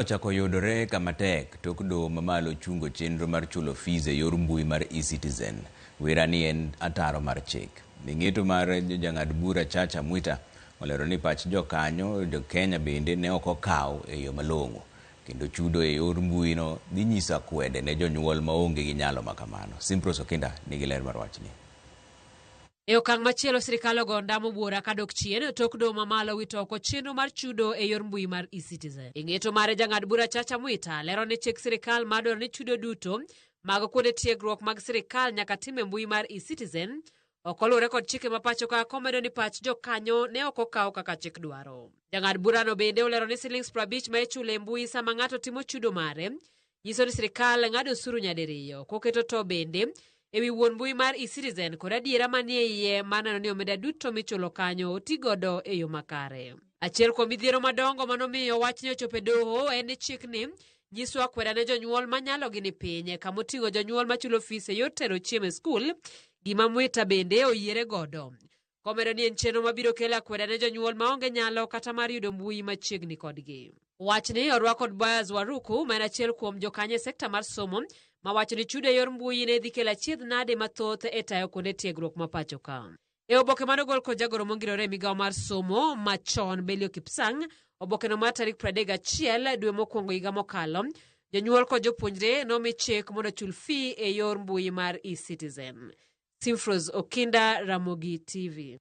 Ochako yudore kama tek tok doho mamalo chungo chenro mar chulo fees e yor mbui mar eCitizen. Wira ni en ataro mar chik. Ming'eto mar jang'ad bura Chacha Mwita olero ni pach jokanyo jo Kenya bende ne ok okaw e yo malong'o kendo chudo e yor mbui no dhi nyiso akwede ne jonyuol maonge gi nyalo ma kamano. Simpros Okinda nigi ler mar wachni. E okang' machielo sirkal ogo ondamo buora kadok chien tok doho mamalo wito oko chenro mar chudo e yor mbui mar eCitizen. E ng'eto mare jang'ad bura Chacha Mwita lero ni chik sirkal madwaro ni chudo duto mag kuonde tiegruok mag sirkal nyaka tim e mbui mar eCitizen ok oluwore kod chike ma pacho ka komedo ni pach jokanyo ne ok okaw kaka chik dwaro. Jang'ad burano bende olero ni silings 50 ma ichulo e mbui sama ng'ato timo chudo mare nyiso ni sirkal ng'ado osuru nyadiriyo koketo to bende e wi wuon mbui mar eCitizen kod adiera manie iye mar neno ni omenda duto michulo kanyo otigodo e yo makare. Achiel kuom midhiero madongo manomiyo wachni ochopo e doho en ni chikni nyiso akweda ne jonyuol manyalogi ni piny kama oting'o jonyuol machulo fis e yor tero chiemo e skul, gima Mwita bende oyiere godo. Komedo ni en chenro mabiro kelo akweda ne jonyuol maonge nyalo kata mar yudo mbui machiegni kodgi. Wachni orwak kod Boaz Waruku ma en achiel kuom jokanyo e sekta mar somo mawacho ni chudo e yor mbui ne dhi kelo achiedh nade mathoth e tayo kuonde tiegruok ma pacho ka. E oboke mane ogol kod jagoro mongirore e migawo mar somo machon Belio Kipsang, obokeno mar tarik 31 dwe mokwongo higa mokalo, jonyuol kod jopuonjre nomi chik mondo ochul fee e yor mbui mar eCitizen. Simfros Okinda, Ramogi TV.